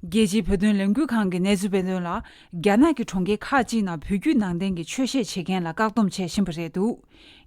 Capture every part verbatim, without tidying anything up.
རྒྱལ་སྤྱིའི་བོད་དོན་ལས་འགུལ་ཁང་གིས་གནས་ཚུལ་སྤེལ་དོན་ལ། རྒྱ་ནག་གི་གྲོང་ཁྱེར་ཁག་ཅིག་ནང་བོད་བརྒྱུད་ནང་བསྟན་གྱི་ཆོས་བཤད་བྱེད་མཁན་ལ་བཀག་སྡོམ་བྱེད་བཞིན་པ་རེད་འདུག་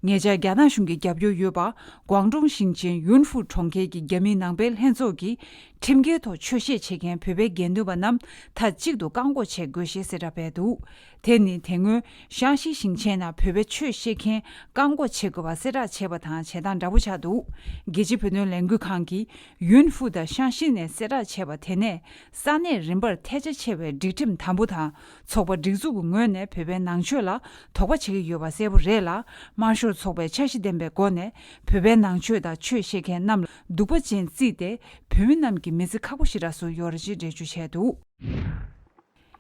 ཉེ་ཆར་རྒྱ་ནག་གཞུང་གི་རྒྱབ་སྐྱོར་ཡོད་པ། ཀོང་ཀྲུང་ཞིང་ཆེན་ཡུན་ཧྥུ་གྲོང་ཁྱེར་གྱི་རྒྱ་མིའི་ནང་པའི་ལྷན་ཚོགས་ཀྱིས། ཁྲིམས་འགལ་ཐོག་ཆོས་བཤད་བྱེད་མཁན་བོད་པའི་དགེ་འདུན་པ་རྣམས་མཐའ་གཅིག་ཏུ་བཀག་འགོག་བྱེད་དགོས་ཞེས་གསལ་བསྒྲགས་སྤེལ་འདུག་དེ་ནི་དེ་སྔོན་ཤང་ཞི་ཞིང་ཆེན་ནང་བོད་པའི་ཆོས་བཤད་མཁན་བཀག་འགོག་བྱེད་དགོས་པ་གསལ་བསྒྲགས་བྱས་པ་དང་བྱེད་སྟངས་འདྲ་པོ་ཆགས་འདུག་རྒྱལ་སྤྱིའི་བོད་དོན་ལས་འགུལ་ཁང་གིས་ཡུན་ཧྥུ་དང་ཤང་ཞི་ནས་གསལ་བསྒྲགས་བྱས་པ་དེ་ནས། ས་གནས་རིམ་པར་ཐལ་ཆ་ཆེ་བའི་སྒྲིག་ཁྲིམས་དམ་པོ་དང་། ཚོགས་པ་སྒྲིག་འཛུགས་ཀྱི་ངོས་ནས་བོད་པའི་ནང་ཆོས་ལ་དོགས་པ་བྱེད་ཀྱི་ཡོད་པ་གསལ་པོ་རེད་ལ། དམར་ཤོག་ཚོགས་པས་འཆར་གཞི་ལྡན་པའི་སྒོ་ནས་བོད་པའི་ནང་ཆོས་དང་ཆོས་བཤད་མཁན་རྣམས་ལ་གདུག་པ་ཅན་བརྩིས་ཏེ། བོད་མི་རྣམས་ཀྱི་མི་ཚེ་ཁག་པོ་ཞེ་དྲག་བཟོས་ཡོད་རེད་ཅེས་འགྲེལ་བརྗོད་བྱས་འདུག་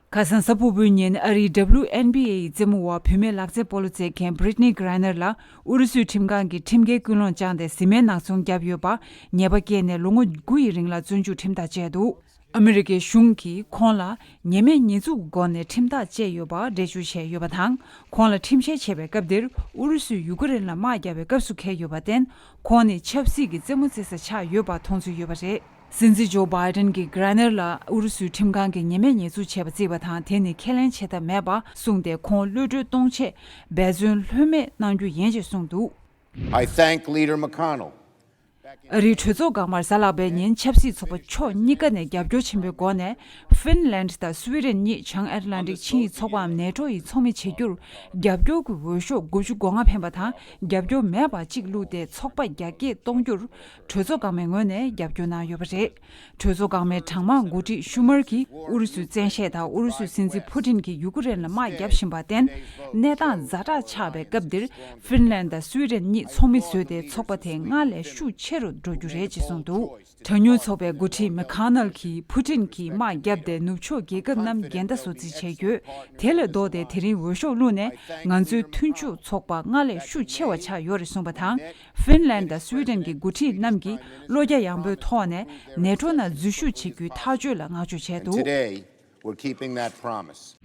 ཁ་སང་གཟའ་ཕུར་བུའི་ཉིན་ཨ་རིའི་ཌབ་ལིའུ་ཨེན་བི་ཨེ་ཡི་རྩེད་མོ་བ་བུད་མེད་ལག་རྩེད་སྤོ་ལོ་རྩེད་མཁན་Brittney Griner ལ་ཨུ་རུ་སུའི་ཁྲིམས་ཁང་གིས་ཁྲིམས་འགལ་ཀུན་སློང་བཅངས་ཏེ་བཟི་སྨན་ནག་ཚོང་བརྒྱབ་ཡོད་པ། ཉེས་པ་བཀལ་ནས་ལོ་ངོ་དགུ་ཡི་རིང་ལ་བཙོན་འཇུག་ཁྲིམས་ཐག་བཅད་འདུག་ཨ་མི་རི་ཀའི་གཞུང་གིས་ཁོང་ལ་ཉེས་མེད་ཉེས་འཛུགས་ཀྱི་སྒོ་ནས་ཁྲིམས་ཐག་བཅད་ཡོད་པ་འགྲེལ་བརྗོད་བྱས་ཡོད་པ་དང་། ཁོང་ལ་ཁྲིམས་བཤེར་བྱས་པའི་སྐབས་དེར་ཨུ་རུ་སུས་ཡུ་ཀེ་རེན་ལ་དམག་བརྒྱབ་པའི་སྐབས་སུ་འཁེལ་ཡོད་པར་བརྟེན། ཁོང་ནི་ཆབ་སྲིད་ཀྱི་རྩེད་མོ་རྩེ་ས་ཆགས་ཡོད་པར་མཐོང་ཚུལ་ཡོད་པ་རེད། སྲིད་འཛིན་ཇོ་བྷའི་ཌེན་གྱིས་Griner ལ་ཨུ་རུ་སུའི་ཁྲིམས་ཁང་གིས་ཉེས་མེད་ཉེས་འཛུགས་བྱས་པ་བརྩིས་པ་དང་། དེ་ནི་ཁས་ལེན་བྱེད་ཐབས་མེད་པ་གསུངས་ཏེ། ཁོང་གློད་གྲོལ་གཏོང་ཆེད་འབད་བརྩོན་ལྷོད་མེད་གནང་རྒྱུ་ཡིན་ཅེས་གསུངས་འདུག I thank Leader McConnell. ཨ་རིའི་གྲོས་ཚོགས་འགག་མར་གཟའ་ལྷག་པའི་ཉིན་ཆབ་སྲིད་ཚོགས་པ་ཕྱོགས་གཉིས་ཀ་ནས་རྒྱབ་སྐྱོར་ཆེན་པོའི་སྒོ་ནས་ཧྥིན་ལན་དང་སུའེ་ཌེན་གཉིས་བྱང་ཨེཊ་ལན་ཊིག་ཆིངས་ཡིག་ཚོགས་པའམ་ནེ་ཊོ་ཡི་ཚོགས་མི་བྱེད་རྒྱུར་རྒྱབ་སྐྱོར་གྱི་འོས་ཤོག་དགུ་བཅུ་གོ་ལྔ་འཕེན་པ་དང་། རྒྱབ་སྐྱོར་མེད་པ་གཅིག་བླུགས་ཏེ་ཚོགས་པ་རྒྱ་སྐྱེད་གཏོང་རྒྱུར་གྲོས་ཚོགས་འགག་མའི་ངོས་ནས་རྒྱབ་སྐྱོར་གནང་ཡོད་པ་རེད། གྲོས་ཚོགས་འགག་མའི་གྲངས་མང་འགོ་ཁྲིད་ཤུ་མར་གྱིས་ཨུ་རུ་སུའི་བཙན་ཤེད་དང་ཨུ་རུ་སུའི་སྲིད་འཛིན་ཕུ་ཏིན་གྱིས་ཡུ་ཀེ་རེན་ལ་དམག་བརྒྱབ་བཞིན་པར་བརྟེན། གནས་སྟངས་ཛ་དྲག་ཆགས་པའི་སྐབས་འདིར་ཧྥིན་ལན་དང་སུའེ་ཌེན་གཉིས་ཚོགས་མི་བཟོས་ཏེ་ཚོགས་པ་དེ་སྔར་ལས་ཤུགས་ཆེ་རུ་འགྲོ་རྒྱུ་རེད་ཅེས་གསུངས་འདུག་གྲངས་ཉུང་ཚོགས་པའི་འགོ་ཁྲིད་མེ་ཁ་ནལ་གྱིས་ཕུ་ཏིན་གྱིས་དམག་བརྒྱབ་སྟེ་ནུབ་ཕྱོགས་རྒྱལ་ཁབ་རྣམས་འགལ་ཟླ་བཟོ་རྩིས་བྱས་ཡོད། དེ་ལས་ལྡོག་སྟེ་དེ་རིང་འོས་ཤོག་བླུགས་ནས་ང་ཚོའི་མཐུན་ཕྱོགས་ཚོགས་པ་སྔར་ལས་ཤུགས་ཆེ་བ་ཆགས་ཡོད་རེད་གསུངས་པ་དང་། ཧྥིན་ལན་དང་སུའེ་ཌེན་གྱི་འགོ་ཁྲིད་རྣམས་ཀྱིས་བློ་རྒྱ་ཡངས་པོའི་ཐོག་ནས་ནེ་ཊོ་ནང་འཛུལ་ཞུགས་བྱེད་རྒྱུའི་ཐག་གཅོད་ལ་བསྔགས་བརྗོད་བྱས་འདུག Today, we're keeping that promise.